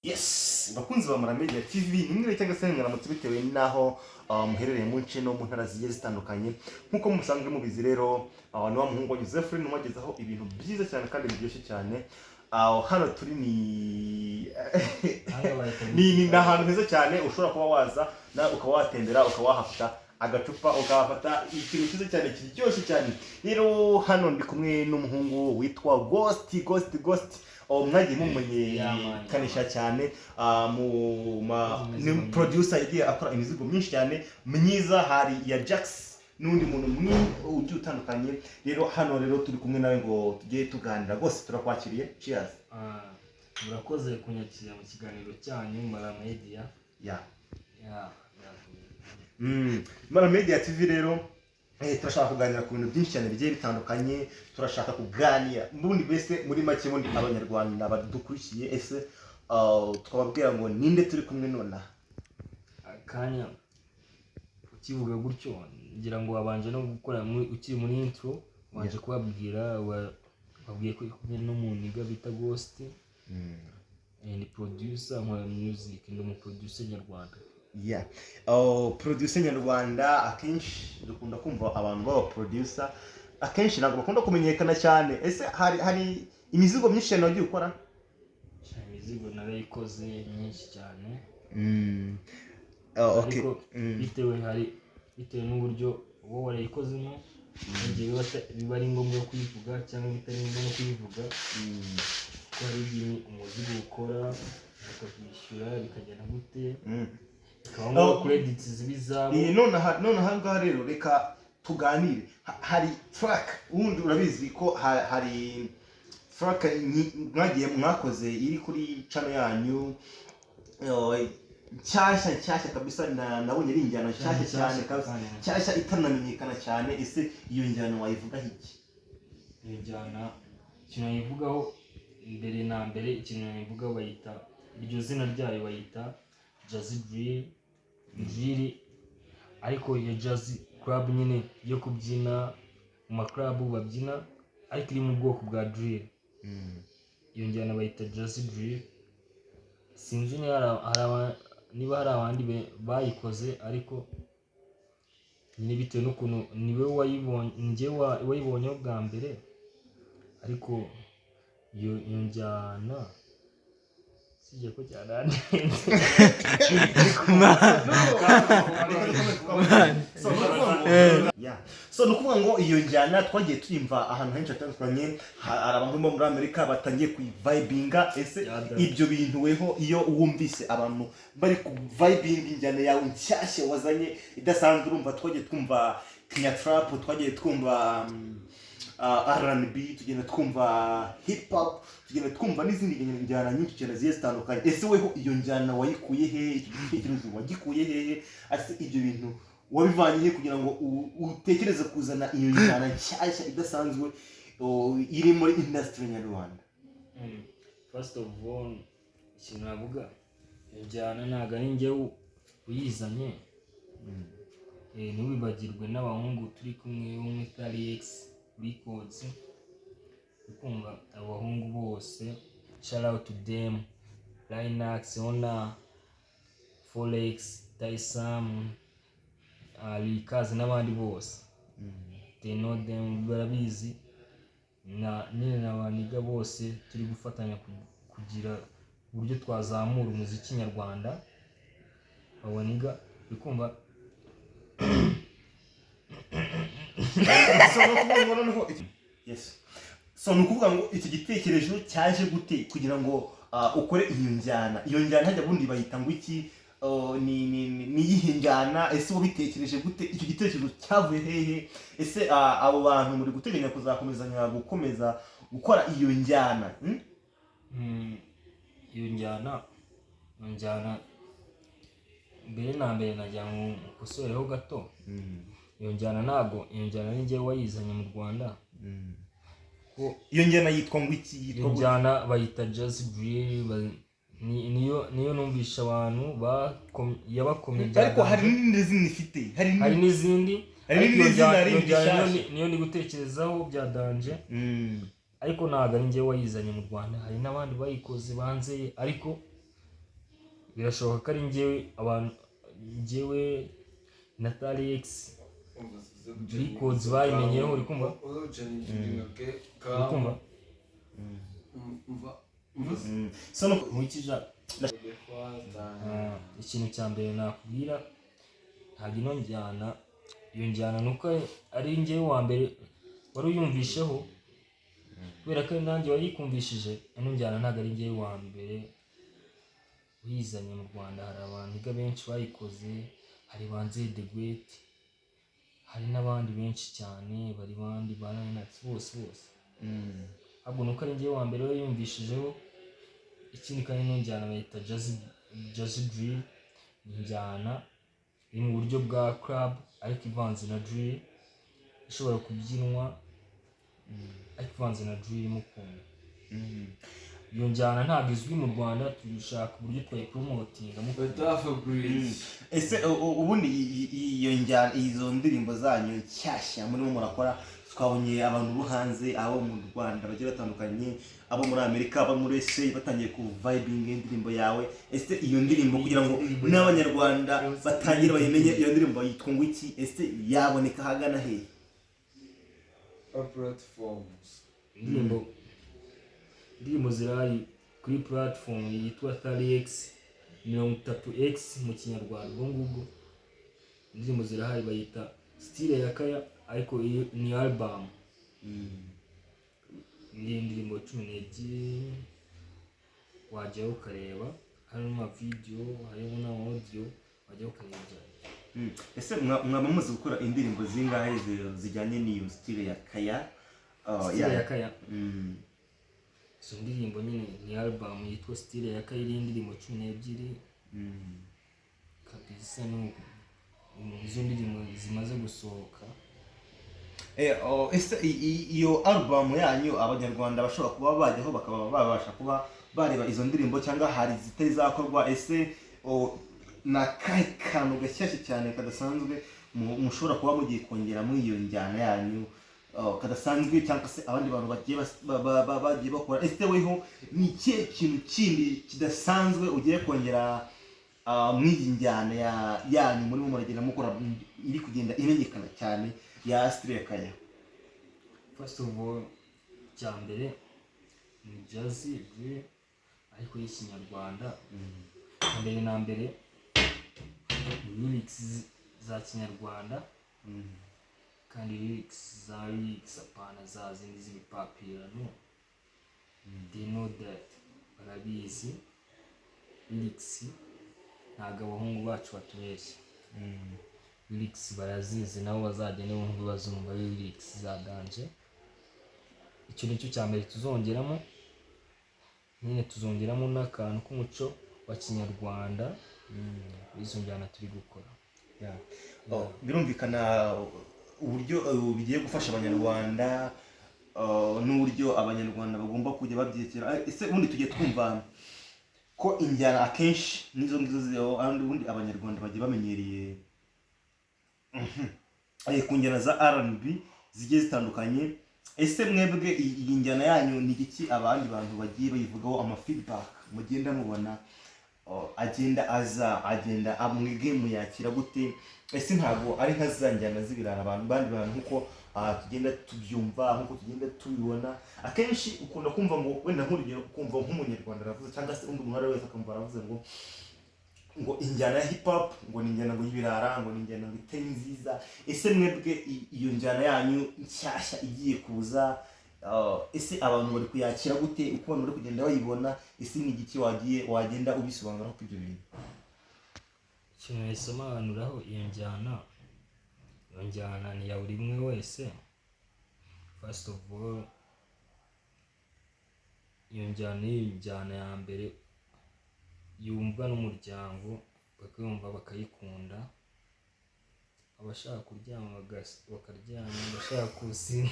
Yes, bakunzi ba Mara Media TV, nimwe cyangwa se mwaramutse bitewe n'aho muherereye mu nce no mu ntara zigiye zitandukanye. Nk'uko musanzwe mubizi rero, ni wa muhungu wa Joseph umubagezaho ibintu byiza cyane kandi biryoshye cyane. Hano turi ni ahantu heza cyane ushobora kuba waza na ukaba watembera, ukaba wahafata agacupa, ukahafata ikintu cyiza cyane kiryoshye cyane. Rero hano ndi kumwe n'umuhungu witwa Ghost, Ghost, Ghost. Oh, mwagiye mumenyekanisha cyane mu ma ni producer yagiye akora imizigo myinshi cyane myiza, hari iya Jax n'undi muntu ugiye utandukanye. Rero hano rero turi kumwe nawe ngo tujye tuganira. Rwose turakwakiriye, cheers. Ah, murakoze kunyakira mu kiganiro cyanyu Mara Media. Ya. Mara Media TV rero, turashaka kuganira ku bintu byinshi cyane bigiye bitandukanye. Turashaka kuganira ubundi mbese muri make bundi Abanyarwanda badukurikiye, ese twababwira ngo ninde turi kumwe nonaha? Akanya ukivuga gutyo, ngira ngo wabanje no gukora ukiri muri intro, wabanje kubabwira, wabwiye ko uri kumwe n'umuniga bita Ghost. Ni producer, nkora music, ndi umu producer nyarwanda. Yeah. Oh, producer nyarwanda, akenshi dukunda kumva abantu baba producer akenshi ntabwo bakunda kumenyekana cyane. Ese hari imizigo myinshi cyane wagiye ukora? Sha, imizigo narayikoze myinshi cyane. Oh, okay. Ariko bitewe n'uburyo wowe warayikozemo, hari igihe biba ari ngombwa kuyivuga cyangwa bitari ngombwa kuyivuga, kuko hari igihe umuzigo ukora bakakwishyura bikagenda gute, bikaba ngombwa credits ziba izabo. Nonaha ngaha rero reka tuganire. Hari track, ubundi urabizi ko hari track mwagiye mwakoze iri kuri channel yanyu, nshyashya nshyashya kabisa, nabonye ari injyana nshyashya cyane kabisa, nshyashya itanamenyekana cyane. Ese iyo njyana wayivugaho iki? Iyo njyana, ikintu nayivugaho mbere na mbere, ikintu nayivugaho, bayita, iryo zina ryayo bayita jazz drill, drill ariko iyo jazz club nyine yo kubyina mu ma club babyina, ariko iri mu bwoko bwa drill. Iyo njyana bayita jazz drill. Sinzi niba niba hari abandi bayikoze, ariko nyine bitewe n'ukuntu niwe wayibonye, njye wayibonyeho bwa mbere. Ariko iyo njyana sijya ko cyarandenze. So, ni ukuvuga ngo- Yeah. So ni ukuvuga ngo iyo njyana twagiye tuyumva ahantu henshi hatandukanye, hari abantu bo muri Amerika batangiye kuyivibinga. Ese ibyo bintu weho iyo wumvise abantu bari kuvibinga injyana yawe nshyashya wazanye idasanzwe, urumva twagiye twumva Kenya trap, twagiye twumva R&B, tugenda twumva hip hop, tugenda twumva n'izindi njyana nyinshi cyane zigiye zitandukanye. Ese weho iyo njyana wayikuye hehe? Icyo gitekerezo wagikuye hehe? Ese ibyo bintu wabivanye he kugira ngo utekereze kuzana iyo njyana nshyashya idasanzwe, iri muri industry nyarwanda? First of all, ikintu navuga, iyo njyana ntabwo ari njyewe uyizanye. Ntiwibagirwe n'abahungu turi kumwe bo muri Tarix Records. Uri kumva abahungu bose, shout out to them, Linax, Ona, Forex, Taisam, Likaze n'abandi bose, they know them, barabizi. Na nyine n'abaniga bose turi gufatanya kugira uburyo twazamura umuziki nyarwanda. Abaniga, uri kumva? So ni ukuvuga ngo noneho yes, so ni ukuvuga ngo iki gitekerezo cyaje gute kugira ngo ukore iyo njyana? Iyo njyana hajya bundi bayita ngo iki? Ni iyihe njyana? Ese wabitekereje gute? Icyo gitekerezo cyavuye hehe? Ese abo bantu muri guteganya kuzakomezanya gukomeza gukora iyo njyana, Iyo njyana, mbere na mbere nagira ngo nkosoreho gato. Iyo njyana ntabwo, iyo njyana ni njyewe wayizanye mu Rwanda, ko Iyo njyana yitwa ngo iki? Iyo Yitwa gute? njyana bayita jazz drill. Niyo numvisha abantu yabakomye. Ariko hari n'irindi zina ifite, hari Hari n'izindi, hari ariko iyo n'irindi zina njyana, iyo rindi njyana niyo rishyashya. Niyo ndi gutekerezaho bya danger. Ariko ntabwo ari njyewe wayizanye mu Rwanda, hari n'abandi bayikoze banze, ariko Birashoboka ko ari njyewe, abantu, njyewe na Talex Records bayimenyeho. Uri kumva? Uri kumva? So no Nkurikije ikintu cya mbere nakubwira, ntabwo ino njyana, iyo njyana ni uko ari njyewe wa mbere wari uyumvisheho, kubera ko ari nanjye wayikumvishije. Ino njyana ntabwo ari njyewe wa mbere uyizanye mu Rwanda. Hari abantu benshi bayikoze, hari Banze the Great, hari n'abandi benshi cyane, bari bandi ba Ninax, bose bose. Ahubwo ni uko ari njyewe wa mbere wayumvishijeho. Ikindi kandi, ino njyana bayita jazz drill. Ni injyana iri mu buryo bwa club ariko ivanze na drill, ishobora kubyinwa ariko ivanze na drill mo ukuntu. Iyo njyana ntabwo izwi mu Rwanda, turashaka uburyo twayipromotinga mo ukuntu. Ese ubundi iyo njyana, izo ndirimbo zanyu nshyashya murimo murakora, twabonye abantu bo hanze, abo mu Rwanda bagiye batandukanye, abo muri Amerika, abo muri ese, batangiye kuvibinga indirimbo yawe. Ese iyo ndirimbo, kugira ngo n'Abanyarwanda batangire bayimenye, iyo ndirimbo yitwa ngo iki? Ese yaboneka ahagana he? Indirimbo zirahari kuri platform yitwa 30x, 30x mu Kinyarwanda. Ubwo ngubwo indirimbo zirahari, bayita Style ya Kaya, ariko iyo ni album, ni indirimbo 12. Wajyaho ukareba, harimo amavideo, harimo na audio, wajyaho ukareba ibyo ari byo. Ese mwaba muzi gukora indirimbo zingahe zijyanye n'iyo style ya Kaya? Oh, Style yeah. ya Kaya. Izo ndirimbo nyine ni album yitwa Style ya Kaya, iriho indirimbo 12. Kabisa, ni izo ndirimbo zimaze gusohoka. Oh, ese iyo album yanyu, Abanyarwanda bashobora kuba bajyaho bakaba babasha kuba bareba izo ndirimbo, cyangwa hari zitari zakorwa? Ese ni akahe kantu gashyashya cyane kadasanzwe mushobora kuba mugiye kongera muri iyo njyana yanyu, kadasanzwe, cyangwa se abandi bantu bagiye bagiye bakora? Ese weho ni ikihe kintu kindi kidasanzwe ugiye kongera muri iyi njyana yanyu murimo muragenda mukora, iri kugenda imenyekana cyane, ya Style ya Kaya? First of all, icya mbere ni jazz drill ariko y'Ikinyarwanda. Mbere na mbere ni lyrics za Kinyarwanda, kandi lyrics za lyrics, apana za zindi z'ibipapirano. They know that, barabizi. Lyrics, ntabwo abahungu bacu batubeshya, lyrics barazizi, nabo bazagenda bumva, bazumva lyrics za danger. Icyo nicyo cya mbere tuzongeramo nyine. Tuzongeramo n'akantu k'umuco wa Kinyarwanda muri izo njyana turi gukora. Yeah. Oh, birumvikana uburyo bigiye gufasha Abanyarwanda, n'uburyo Abanyarwanda bagomba kujya babyekera. Ese ubundi tujye twumva ko injyana akenshi n'izo ngizo ubundi Abanyarwanda bagiye bamenyereye ku njyana za R&B zigiye zitandukanye. Ese mwebwe iyi njyana yanyu ni iki abandi bantu bagiye bayivugaho, ama feedback mugenda mubona, agenda aza, agenda mwebwe muyakira gute? Ese ntabwo ari nka za njyana z'ibirara abantu bandi bantu, nkuko tugenda tubyumva, nkuko tugenda tubibona akenshi? Ukunda kumva ngo wenda nk'urugero, ukumva nk'Umunyarwanda aravuze, cyangwa se undi muntu uwo ari we wese akumva aravuze ngo injyana ya hip hop ngo ni injyana ngo y'ibirara, ngo ni injyana ngo itari nziza. Ese mwebwe iyo njyana yanyu nshyashya igiye kuza, ese abantu bari kuyakira gute, uko abantu bari kugenda bayibona? Ese ni igiki wagiye wagenda ubisobanuraho ko ibyo bintu? Ikintu nayisobanuraho iyo njyana, iyo njyana ni iya buri umwe wese. First of all, iyo njyana ni injyana ya mbere yumvwa n'umuryango, bakayumva bakayikunda. Abashaka kuryama bakaryama, abashaka kuzinga